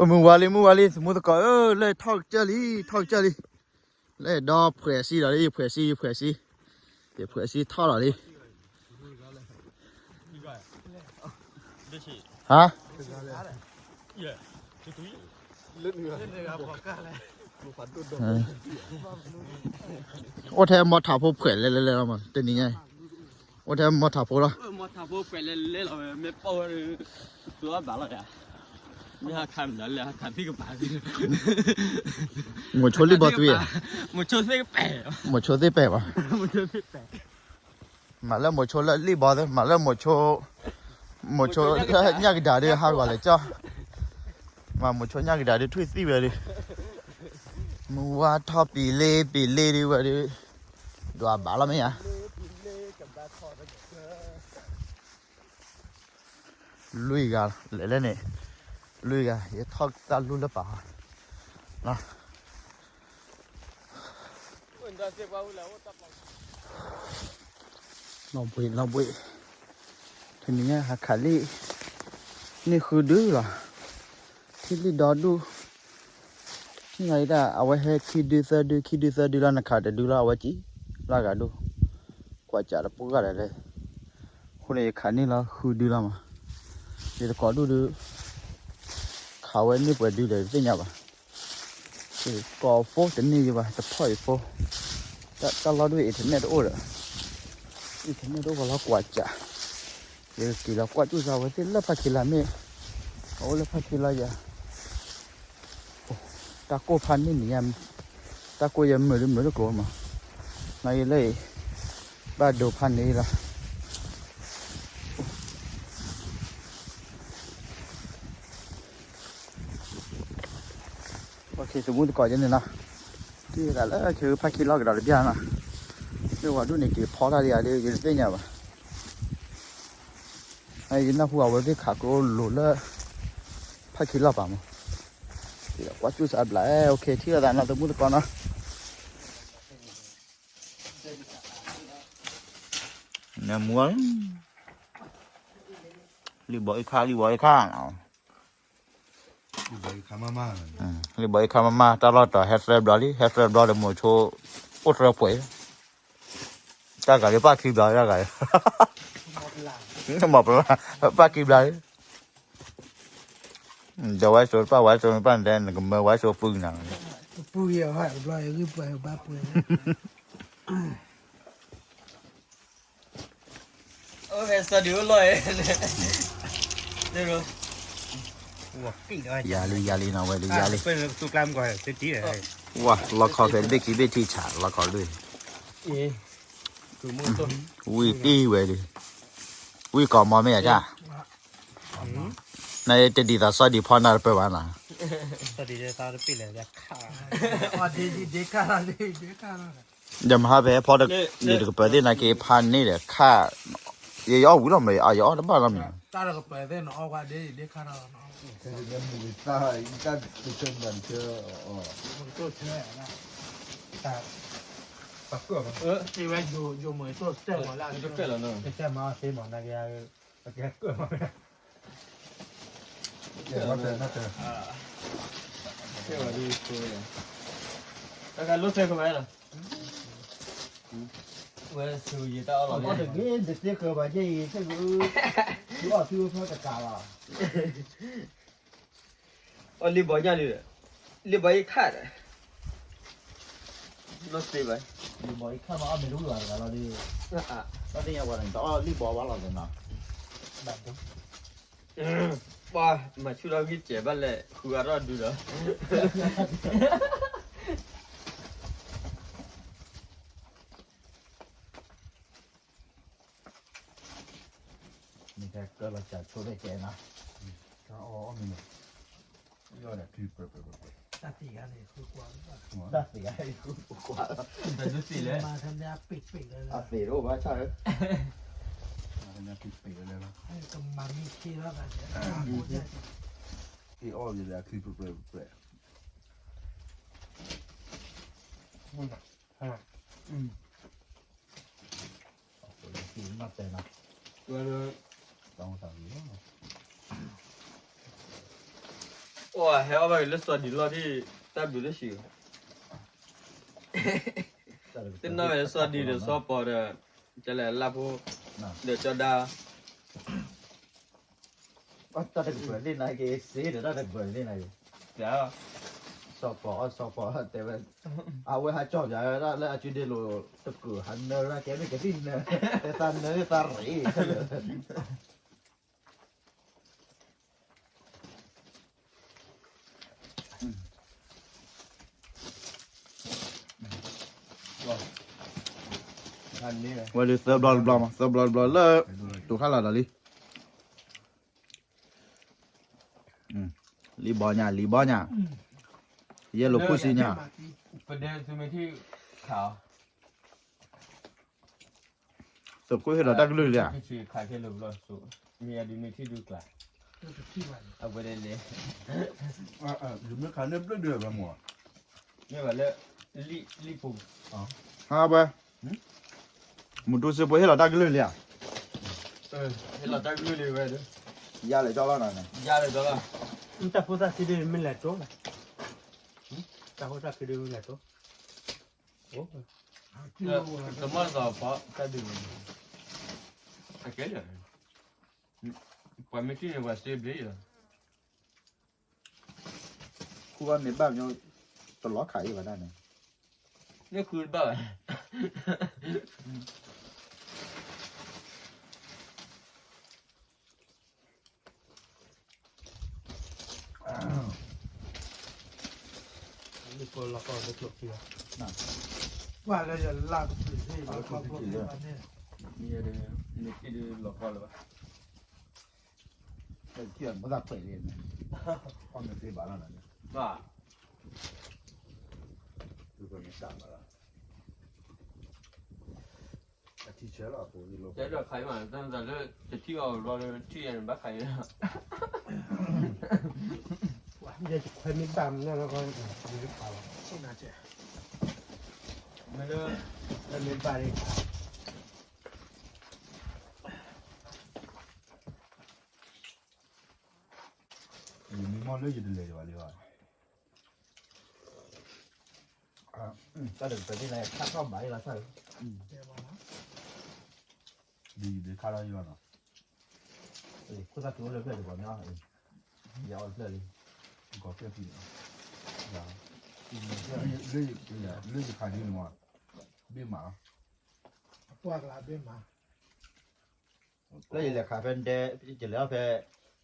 မုၢ်ဝါလံ မုၢ်ဝါလံ သမူသကိးဧၢ, လၢထီၣ်ကစၢၢ်လံ ထီၣ်ကစၢၢ်လံ, လၢဒီဖှဲးစံဒီးလံ ယဖှဲးစံ ယဖှဲးစံ, ယဖှဲးစံထီၣ်ဒီးလံ, ဟါ အိၣ်ထဲမီထးဖိဖှဲးလဲၤလဲၤလဲၤလီၤမး တနံၤညါအံၤ, အိၣ်ထဲမီထးဖိလီၤ, မီထးဖိဖှဲးလဲၤလဲၤလီၤ, မ့ၢ်ပီၢ်ဝဲဒီး ကျိအဘၣ်လီၤယၤ, မ့ၢ်ဟးခးမနုၤလဲၣ် ဟးခးသ့ၣ်ကပၤသ့ၣ်, မိၤဆိလံၣ်ဘီသွံ, မိၤဆိသ့ၣ်ကပဲၢ်, မိၤဆိသ့ၣ်ပဲၢ်ဘၣ်, မိၤဆိသ့ၣ်ပဲၢ် မၤလၢမိၤဆိလၢလံၣ်ဘီသ့ၣ် မၤလၢမိၤဆိ, မိၤဆိလၢညၣ်ကဒါဒုးဟးဂီၤလဲၤကၠီ, မၤမိၤဆိညၣ်ကဒါဒုးထွံၣ်သံဝဲဒုး, မုၢ်ဝါထီၣ်ပံၤလ့ပံၤလ့ဒုးဝဲဒုး, ဒွးဘၣ်လီၤမ့ၢ်ဧါ လွံၢ်ဂၤ လဲၤလဲၣ်န့ၣ်, လွံၢ်ဂၤ ယထီၣ်တၢ်လူၢ်လၢပာ်, နီၢ်ဘှံး နီၢ်ဘှံး, တနံၤညါဟးခးလံာ်, န့ၢ်ဃုဒုလီၤ, ထံၣ်လံာ်ဒီဒူၣ်, န့ၣ်လီၤဒၣ် အဝဲဟဲခံဒုသၢဒု ခံဒုသၢဒုလီၤ နခးတဒုလီၤ အဝဲကံ, လၢဂၤဒိၣ်, ကွၢ်စးတပူၤဂၤလဲၣ်လဲၣ်, အဃိန့ၣ် ယခးန့ၢ်လီၤဃုဒုလီၤမး, ယသကိးဒူၣ်ဒုး ခးဝဲန့ၢ်ပှဲၤဒုလဲၣ် တသ့ၣ်ညါဘၣ်, ကိးဖိတန့ၢ်ယဘၣ် တဖီၣ်အံၤဖိ, တၢ်လီၢ်ဒိၣ် internet တအိၣ်ဒီး, internet တအိၣ်ဝဲလီၤကွၢ်စး, ယက့ၤလီၤကွၢ်ကၠူၣ်စၢ်ဝဲသ့ၣ်လၢဖးခံလီၤမ့ၢ်, အအိၣ်လၢဖးခံလီၤယၤ တၢ်ကိၢ်ဖးန့ၢ်နံၤညါ, တၢ်ကိၢ်ယဲမုာ်ဒုမုာ်တကိးမး, နာ်ယလၢအံၤ, ဘၣ်ဒိဖးန့ၢ်လီၤ, ပှၤခံသမူသကိးယဲန့ၣ်နီၤ, ထံၣ်သးလၢခံဖးခံလီၤကဒီးတဘျီနီၤ, လၢဝဲဒူၣ်န့ၣ်က့ၤဖီတၢ်လံယၤဒုး ယတသ့ၣ်ညါဘၣ်, ယနၢ်ဟူအဝဲသ့ၣ်ခးကျိလိၤလၢ ဖးခံလီၤပာ်မး, ကွၢ်ကၠူၣ်စးဘျး, ထံၣ်လိာ်သးနီၤ သမူသကိးနီၤ, နမူ လံၣ်ဘီအံၤခါ လံၣ်ဘီအံၤခါ, လံၣ်ဘီအံၤခါမးမး, တၢ်လီၢ်တီၤဟဲသၢဘျီလံ ဟဲသၢဘျီဒီးမိၤဆိ, အိၣ်သၢပှဲၤ, တၢ်ဂၤလၢပၣ်ခံဘျီတၢ်ဂၤ, မ့ၢ်ပၣ်ခံဘျီလံ, ဒီးဝဲဆိပၣ်ဝဲဆိပၣ်န့ၣ် နကမၢဝဲဆိပုၢ်နၤ, ပုၢ်ယဲၢ်ဟဲဘျီယဂံၢ်ပှဲၤဘၣ်ပှဲၤ, အိၣ်ဟဲစၢ်ဒုးအိၣ်လီၤ, ယၤလံယၤလံနီၤ ဝဲလံယၤလံ, ဝါ လီခီဖဲဘ့ၣ်ခံဘ့ၣ်ထံဆး လီခီလွံၢ်, ဝံၢ်တံၢ်ဝဲလံ, ဝံၢ်ကီးမီၤမ့ၢ်ယၤကၢ်, နတဒ်သိးစီၤဒံးဖီနၤတပၢၢ်ဘၣ်နီၤ, ဒီးမဟါဖဲဖီဒံးတကပၢၤသ့ၣ်နာ်က့ဖးန့ၢ်ဒီးခါ, ယအီၣ်ဝံၤလီၤမ့ၢ် ယအီၣ်တဘၣ်လီၤမ့ၢ်, ဝဲဆိယတၢ်အီၣ်လီၤ, တဂ့ၤ တသ့ဃၢၤဘၣ်ယဲအံၤ သ့ၣ်က, ယအီၣ်သုဖဲတကးလီၤ, အီၣ်လံၣ်ဘီညၣ်ဒုး, လံၣ်ဘီအံၤခါဒီး, လီၤသ့ဘၣ်, လံၣ်ဘီအံၤခါမး အီၣ်မ့ၢ်တဝံၣ်ဘၣ်တဂၤလီၤဒုး, တၢ်သ့ၣ်ညါပှၤန့ၣ် တအီၣ်လံၣ်ဘီဘၣ်လီၤသ့နီၤ, ပှၤမၤဆူၣ်ထီၣ်ဂံၢ်စဲးဘၣ်လဲၣ် ဃုဂၤထီၣ်ဒုးဒီး မ့ၢ်ကဲကၢလီၤစၢ်ဆိဖဲကဲနီၤ, တၢ်အီၣ်အီၣ်မ့ၢ်န့ၣ်, ယီၣ်ဒီးခံပှဲၤပှဲၤပှဲၤပှဲၤ, တၢ်သ့ၣ်ဂၤန့ၣ်ဃုကွၢ်, တၢ်သ့ၣ်ဂၤန့ၣ်ဃုကွၢ်, တၢ်သ့ၣ်ဂၤ, အသ့ၣ်တအိၣ်ဘၣ်ဆၣ်ဧၢ, တၢ်သ့ၣ်ဂၤခံပှဲၤလၢလၢ, ကမၤမ့ၢ်ခ့လီၤသး, သ့ၣ်အီၣ်ဂ့ၤလၢအခံပှဲၤပှဲၤပှဲၤ မ့ၢ်တဲနၤ, တၢ်သးလီၤ, ပှၤဟဲအီၣ်ဘၣ်က့ၤလၢစီၤဒံလီၢ်ထံၣ် တၢ်ဘျုးတဆံး, သ့ၣ်နီၣ်ဝဲစီၤဒံဒီးစီၤပီၤဒီး ကလဲၤလၢ်ဖိ ဒီးကၠီဒါ တၢ်တကပၤသ့ၣ်နၤက့ၤ စ့ဒီးတၢ်တကပၤသ့ၣ်နၤက့ၤ, စီၤပီၤအီၣ်စီၤပီၤတဲဝဲ, အဝဲဟးကၠီၣ်ပၠးဝဲဒၣ်လၢအစုဒ့လိၤ တကုာ်ဟးနၢရၣ်ကဲမ့ၢ်ကသံၣ်နၢ, တဲသးနၢသးရ့ၣ် ဝဲဒုးသၢဘျီတဘျီမး သၢဘျီတဘျီလၢ တိၤခါလၢ်ဒီးလံ, လံဘီညါ လံဘီညါ, ယဲၢ်လိာ်ခိၣ်စံညါ, ပဒဲသုမ့ၢ်ထံၣ်ခးအီၤ သုးခိၣ်ဟ့ၣ်လီၤတၢ်ကလုၢ်လံဧါ, ယမ့ၢ်ခးန့ၣ်ဘျုးဒုးဘၣ်မ့ၢ်, မ့ၢ်ဘၣ်လၢ လံပူၤ, ဟါဝဲ, မူတူစ့ဖိဟ့ၣ်လီၤတၢ်ကလုၢ်လံဧါ, ဟ့ၣ်လီၤတၢ်ကလုၢ်လံဝဲ, ယါလဲၤကၠီလီၤနၤန့ၣ်, ယါလဲၤကၠီလီၤ, တၢ်ဖိတၢ်ခံဒုမ့ၢ်လဲၤတိ, တၢ်ဖိတၢ်ခံဒုမ့ၢ်လဲၤတိ, တမီၢ်သီဖီတၢ်ဒုး, အကဲလၢာ်, ပှၤမ့ၢ်ထံၣ်န့ၣ် ပှၤစ့ဘျ့လီၤ, ခူၣ်ဘၣ်မ့ၢ်ဘၣ်ညီ, တလီၤခးအံၤဘၣ်ဒၣ်န့ၣ်, မ့ၢ်ခူၣ်တဘၣ်ဘၣ် လီၤကီၢ်လၢကျိၣ်ခံလီၤ, ပှၤလၢယလၢ်တပျုၤသ့ၣ်လီၤကီၢ်ကျိၣ်ခံလီၤန့ၣ်, မ့ၢ်ထံၣ်ဒုးလီၤကီၢ်လၢၤဘၣ်, မ့ၢ်သးပှဲၤလံန့ၣ်, အီၣ်မ့ၢ်သ့ဘၣ်လီၤန့ၣ်, ဘၣ် မ့ၢ်တၢ်ဘၣ်လီၤ, အထံဆၢလီၤအပူၤလီၤ, တၢ်လၢခါအံၤမး တၢ်လၢ တထံၣ်အီၤဘျီလၢထံၣ်ယၤန့ၣ် ဘၣ်ခါအံၤလီၤ, ယခွဲမ့ၢ်ဘၣ်မနုၤလီၤ, မ့ၢ်လၢ ခွဲမ့ၢ်ဘၣ်လံ ယမ့ၢ်မီၢ်လၢယတလဲၤဒံးဘၣ်လံဘၣ်, တၢ်တကပၤသ့ၣ်န့ၣ် ခါထီၣ်ဘၣ်အံၤလီၤဆၣ်, ဒ်ယဒုးခါထီၣ်ယီၤနီၤ, ခိၣ်သၣ်တုၤအိၣ်လၢဖျၢၣ်တပၤမ့ၢ်, ယအီၣ်တဖျၢၣ်လံ, ကီၢ်ဖျၢၣ်ဖံး, လၢယခးဒ်န့ၣ်မး, ဘ့ၣ်မးလီၤ, ပှၢ်ကလးဘ့ၣ်မး လၢယလဲၤခးဖဲဒဲ, ယလဲၤအီၣ်ဖဲ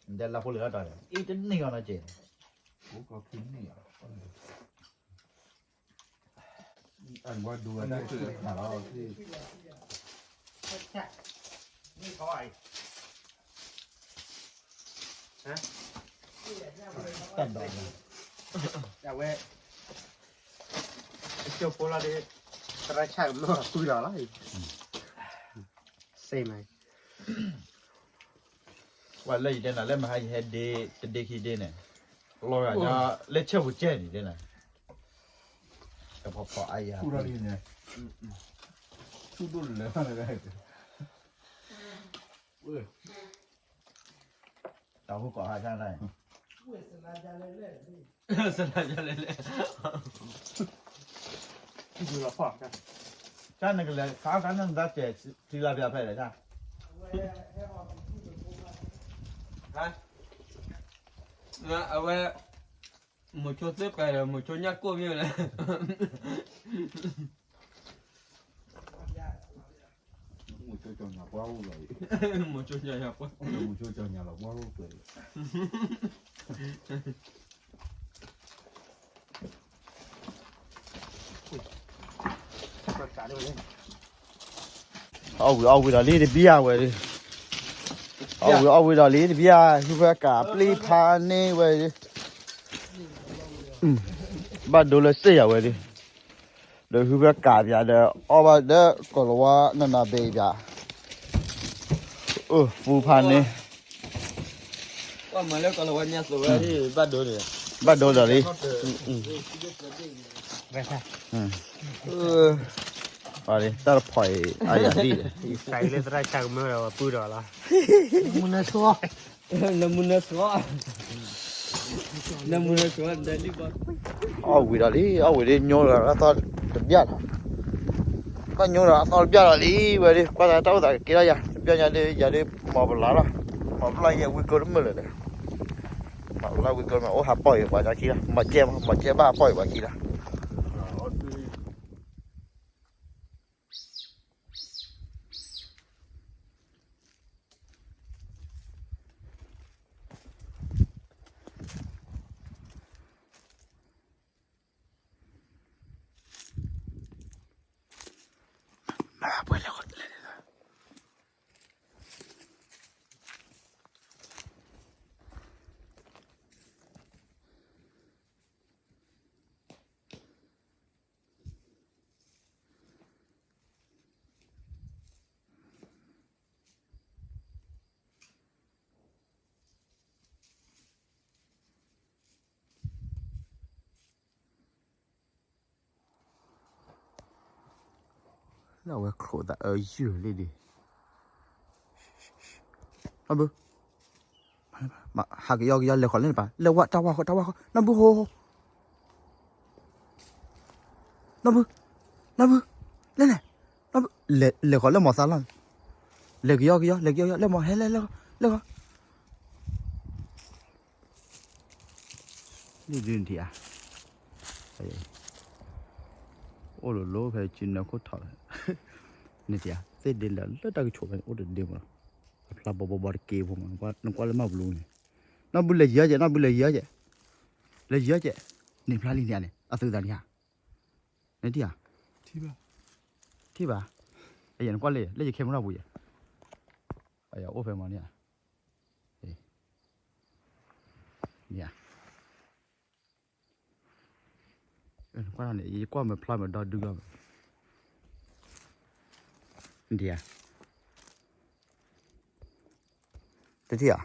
ဒဲလါဖိလံၤလီၤတီၤန့ၣ် အံၤတန့ၢ်အီၤနီၤက့ၤ, အိၣ်ကီၢ်ဖုန့ၢ်အီၤ, အဝဲဒိဝဲဒၣ်ခးလီၤ, တၢ်ဒိးန့ၣ်, အဝဲ အကၠိဖိလီၤဒီး သရၣ်ဆၣ်ကမၢၢ်ပှံၢ်လီၤလီၤ, စ့မး, ပှၤလၢယတဲနၤလၢမဟါယဟဲဒ့ တဒ့ခံဒ့န့ၣ်, လီၤဂာ်ညါ လၢဆၢပူၤကဲန့ၣ်တဲနၤ, ကဖီဖီအါယၤ, ဆူၣ်ဒိၣ်လၢ တၢ်ဟူကီၢ်ဟါဆါန့ၣ်, စလါယလဲၣ်လဲၣ်, ဆၣ်နကလဲၤခးခါန့ၣ် နတၢ်တဲထံလါဖျါဖဲလဲၣ်ဆၣ်, အဝဲ မိၤဆိသ့ၣ်ပဲၤဒီး မိၤဆိညၣ်ကိၢ်မ့ၢ်လဲၣ်, မိၤဆိကၠီညၣ်ပှၢ်အိၣ်လီၤအံၤ, မိၤဆိကၠီညၣ်ပှၢ်, မိၤဆိကၠီညၣ်လီၤပှၢ်အိၣ်ပှဲၤလီၤ အီၣ်ဝံၤအီၣ်ဝံၤဒီးလံတဘံၣ်ဧါဝဲဒၣ်, အီၣ်ဝံၤအီၣ်ဝံၤဒီးလံတဘံၣ်ဧါ, ဟုဖၢကးပျံၤဖးန့ၢ်ဝဲဒၣ်, ဘၣ်ဒိလၢစ့ၢ်ယၤဝဲဒၣ်, ဒီးဟုဖၢကးပၠးဒီး အီၣ်ဘၣ်ဒီးကီၤလၤဝါနးနးဘ့ၣ်ပၠး, အိၣ်ဖူဖးန့ၢ် ပှၤမၤလၢကီၤလၤဝါညါသိးဝဲဒၣ် ဘၣ်ဒိန့ၣ်, ဘၣ်ဒိဒီးလံ, တၢ်တဖီၣ်အံၤ အါယၤဒ်လဲၣ်, လၢသရၣ်ဆၣ်ကမၢၢ်ဒီးပှံၢ်ဒီးလီၤ, မူနၢဆိ, လၢမူနၢဆိ, အီၣ်ဝံၤဒီးလံ အီၣ်ဝံၤလံ ညိဒီးအသီတဘျၣ်လီၤ, ဘၣ်ညိဒီးအသီတဘျၣ်လီၤလံ ဝဲဒၣ် ကွၢ်သးတၢ်အိၣ်သးကကဲထီၣ်ယၤ တဘျၣ်ညါဒ် ယၤဒ် မီၤပလၢ်လီၤ, မီၤပလၢ်ယဲဝံကိတမုာ်လၢၤဒီး မီၤပလၢ်ဝံကိမး အိၣ်ဟးပီၢ်အံၤပှၤကခံလီၤ, မီၤကဲမး မီၤကဲဘၣ်ပီၢ်အံၤပှၤခံလီၤ. လၢအဝဲချိးသးအၢယုၢ်လံဒံး, နီၢ်ဘု, ဟးကယီကယီလဲၤဃီၤလၢန့ၣ်ပၢ်, လဲၤဝဲတၢ်ဝါဃီ တၢ်ဝါဃီ နီၢ်ဘုဟိ, နီၢ်ဘု, နီၢ်ဘု, လဲၤလဲၤ, နီၢ်ဘု, လဲၤဃီၤလၢမီၤသးလီၢ်န့ၣ်, လဲၤကယီကယီ လဲၤကယီကယီ လၢမီၤ ဟဲလဲၤလဲၤဃီၤ လဲၤဃီၤ န့ၣ်ဒုးနထံၣ်ဧါ, အိၣ်လိၤလိၤဖဲစုနၢခိၣ်ထီၣ်, နထံၣ်ဧါ, သ့ၣ်ဒ့လၢလၢတၢ်ကဆိးဖဲန့ၣ် အိၣ်တဒ့မးလီၤ, အဖျါဘီဘီဘီတက့ၢ်ဖိမး, နကွၢ်လၢမၤဘျူးန့ၣ်, နီၢ်ဘုလဲၤယံၤအီၣ်ကဲး နီၢ်ဘုလဲၤယံၤအီၣ်ကဲး, လဲၤယံၤအီၣ်ကဲး, န့ၣ်ဖျါလံန့ၣ်န့ၣ် အသုသးန့ၣ်ဧါ, နထံၣ်ဧါ, ထံၣ်ဘၣ်, အယဲၢ်နကွၢ်လၢ လၢယ camera ပူၤယဲၢ်, အယဲၢ်အိၣ်ဖဲမးန့ၣ်ဧါ, န့ၣ်ဧါ ကွၢ်န့ၣ် ယကွၢ်မ့ၢ်ဖျါမ့ၢ်ဒီဒုလီၤ, ဒ်ဧါ, တထံၣ်ဧါ,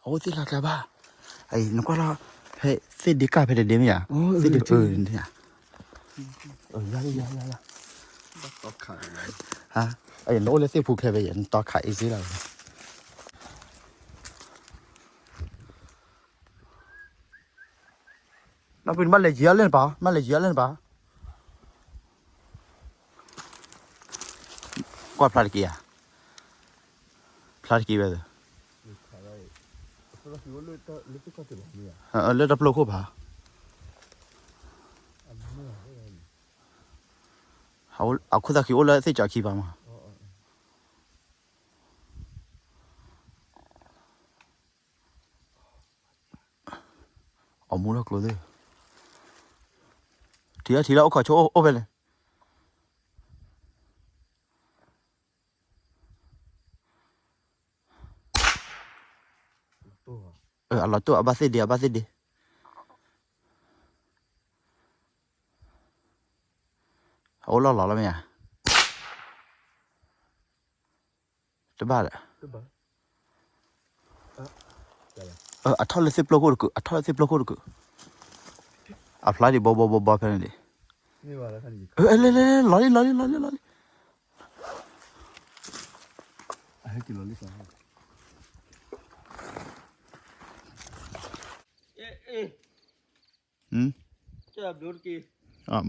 အအိၣ်သ့ၣ်လၢကျါဘၣ်, နကွၢ်လီၤ, ဖဲသ့ၣ်ဒ့ကၢ်ဖဲတဒ့မ့ၢ်ဧါ, သ့ၣ်ဒ့, ယၤလံယၤလံယၤလံ, နအိၣ်လၢသ့ၣ်ဖူခဲဖဲယဲၢ် နတီခးအ့စ့လီၤ. နီၢ်ဘု နဘၣ်လဲၤယံၤအီၣ်လၢနပၢ်, နဘၣ်လဲၤယံၤအီၣ်လၢနပၢ်, ကွၢ်ဖျါတက့ၢ်ဧါ, ဖျါတက့ၢ်ဝဲ, လၢတၢ်ပျိခိၣ်ဖး, အခိၣ်သးခံအိၣ်လၢသ့ၣ်ကၠီခံပၤမး အီၣ်မူထီၣ်ကျိသ့ၣ်, ထံၣ်လီၤထံၣ်လီၤ အိၣ်ခိးဆိ အိၣ်ဖဲလဲၣ်, အလီၤတိၢ် အဘၣ်သ့ၣ်ဒ့ အဘၣ်သ့ၣ်ဒ့, အအိၣ်လီၢ်လီၤလီၤမ့ၢ်ဧါ, တဘၣ်ဒီး အထီၣ်လၢသ့ၣ်ပျိခိၣ်တကုာ် အထီၣ်လၢသ့ၣ်ပျိခိၣ်တကုာ်, အဖျါဒံးဘီဘီဘီဘီဖဲန့ၣ်ဒံး, လီၤလံ လီၤလံ လီၤလံ လီၤလံ,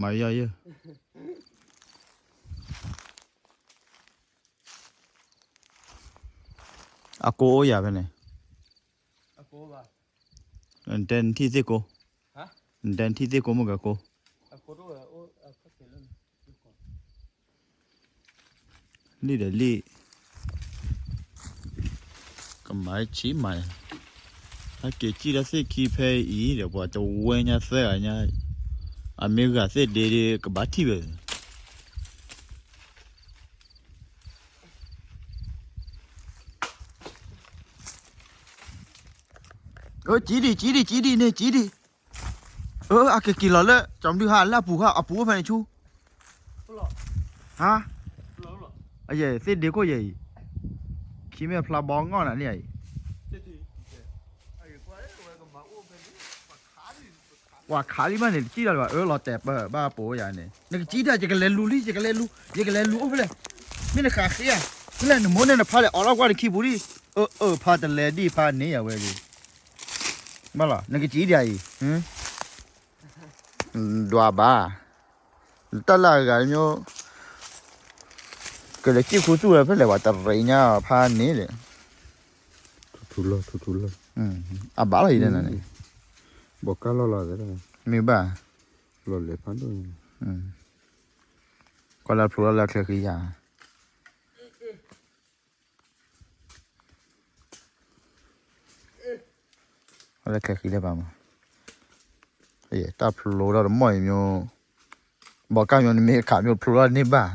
မၤယီၤယဲၢ် အကိအိၣ်ယၤဖဲန့ၣ်, နတဲနထံၣ်သ့ၣ်ကိ, နတဲနထံၣ်သ့ၣ်ကိမ့ၢ်ဂ့ၤကိ, လံၣ်ဒီးလံၣ်, ကမၤဆံးမၤ, ဟဲက့ၤစံၣ်လၢသ့ၣ်ခံဖဲအံၤဒီး ပှၤတဝဲညါသၢဂၤညါ, အမ့ၢ်ဂၤသ့ၣ်ဒ့ဒ့ကဘၣ်ထံၣ်ဝဲ အၢ ကံဒံၣ် ကံဒံၣ် ကံဒံၣ်န့ၣ် ကံဒံၣ်, အၢ အကက့ၤလီၤလၢ ကၠီမဒုဟါ လၢအပူၤဟါ အပူၤအိၣ်ဖဲန့ၣ်ဆူ, ဟါ, အယဲၢ်သ့ၣ်ဒ့ခိၣ်ယဲၢ်အံၤ, ခံမ့ၢ်ဖျါဘီငီၢ်နၤန့ၣ်အံၤ, ပှၤခးလံမးန့ၣ် တကံၣ်လီၤလၢၤဘၣ် အၢ လီၤတဲာ်ပၢၢ်ဘၣ်ပိာ်ယၤန့ၣ် နကကံဒၣ် ယကလဲၤလူၤလံ ယကလဲၤလူၤ ယကလဲၤလူၤအိၣ်ဖဲလဲၣ်, မ့ၢ်နဃးဃ့ဧါ, ဖဲလဲၣ်နမိၢ်န့ၣ်နဖါလဲၣ် အိးထီၣ်ကွၢ်နခံပူၤလံ, အၢ အၢ ဖါတလဲၤဒံၣ်ဖါန့ၣ်ယၤဝဲဒၣ်, ဘၣ်လီၤ နကစံးဒ်အံၤ, ဒွးဘၣ်, တၢ်လၢအဂၤတမျိုး, ကလဲၤစံၣ်ခူသူၣ်ဝဲဖဲလဲၣ် ပှၤတရံးညါဖးန့ၣ်ဒီး, ထူထူလၢ် ထူထူလၢ်, အဘၣ်လီၤအံၤန့ၣ်, ဘီးကၢ်လီၤလီၤ, မ့ၢ်ဘၣ်, လီၤလဲၤဖးဒိၣ်, ကွၢ်လၢဖျိလီၤလၢချၢဃံယၤ လၢချၢဃံလၢဘၣ်မး, တၢ်ဖျိထီၣ်တမီၢ်အံၤမျိုး, ဘီးကၢ်မျိုးနမ့ၢ်ခးမျိုးဖျိထီၣ်န့ၢ်ဘၣ်,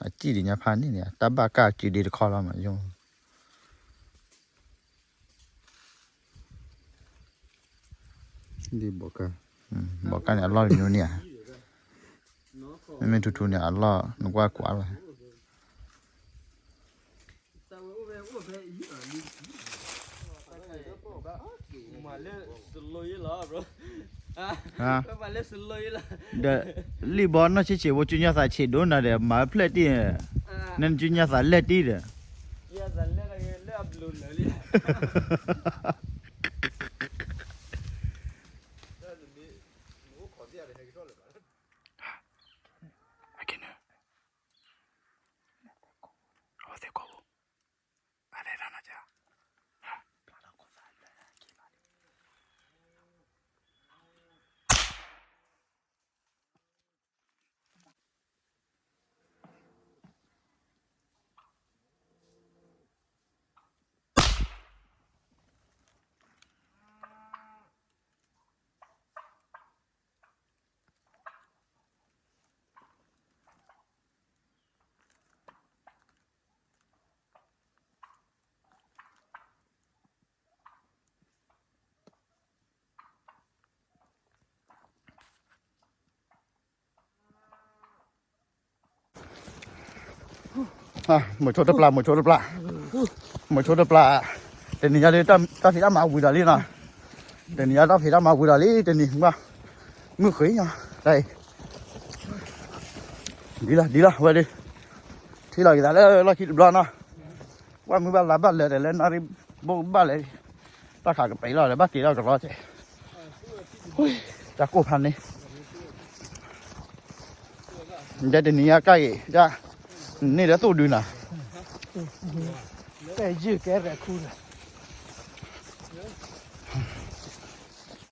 အစံၣ်ဒံးညါဖးန့ၣ်န့ၣ် တၢ်ဘၣ်ကၢ်စုဒ့တခီလီၤမး, ဘီးကၢ်န့ၣ် အလီၢ်တမျိုးန့ၣ်ဧါ, မ့မ့ၢ်ထူထူန့ၣ် အလီၢ်နကွၢ်ကွၢ်လီၤ. ဒီး လံၣ်ဘီနီၢ်ဆံးဆံးဖိ ကၠူညါသးဆံးဒိၣ်နၤဒီး မၤဖျဲၣ်တံၢ်, နကၠူညါသးလဲၢ်တံၢ်ဒီး မိးဆိတပျၢ် မိးဆိတပျၢ်, မိးဆိတပျၢ်, တနံၤညါလၢ တၢ်ဖံးတၢ်မၤဝံၤဒီးလံနီၤ, တနံၤညါတၢ်ဖံးတၢ်မၤဝံၤဒီးလံ တနံၤဘၣ်, မုၢ်ဃ့ညါ, ဒ်လီၤ ဒ်လီၤ ဝဲဒၣ်, ထံၣ်လီၤက့ၤသးလၢလီၢ်ခံတဘျီနီၤ, ဝဲမုၢ်ဘၣ်လါဘၣ်လၢာ်ဒီးလၢနၣ်ရံၣ်ဘိဘၣ်လဲၣ်, တၢ်ခးကပံးလီၤဒီး ဘၣ်က့ၤထီၣ်ကလီကဲ, တၢ်ကိၢ်ဖးန့ၣ် ယဲတနံၤညါကၢ်ဂ့ၤ ယဲ, န့ၢ်ဒီးသိၣ်ဒုနၤ, ပဲယုၢ်ကဲရဲၣ်ခူဒီး,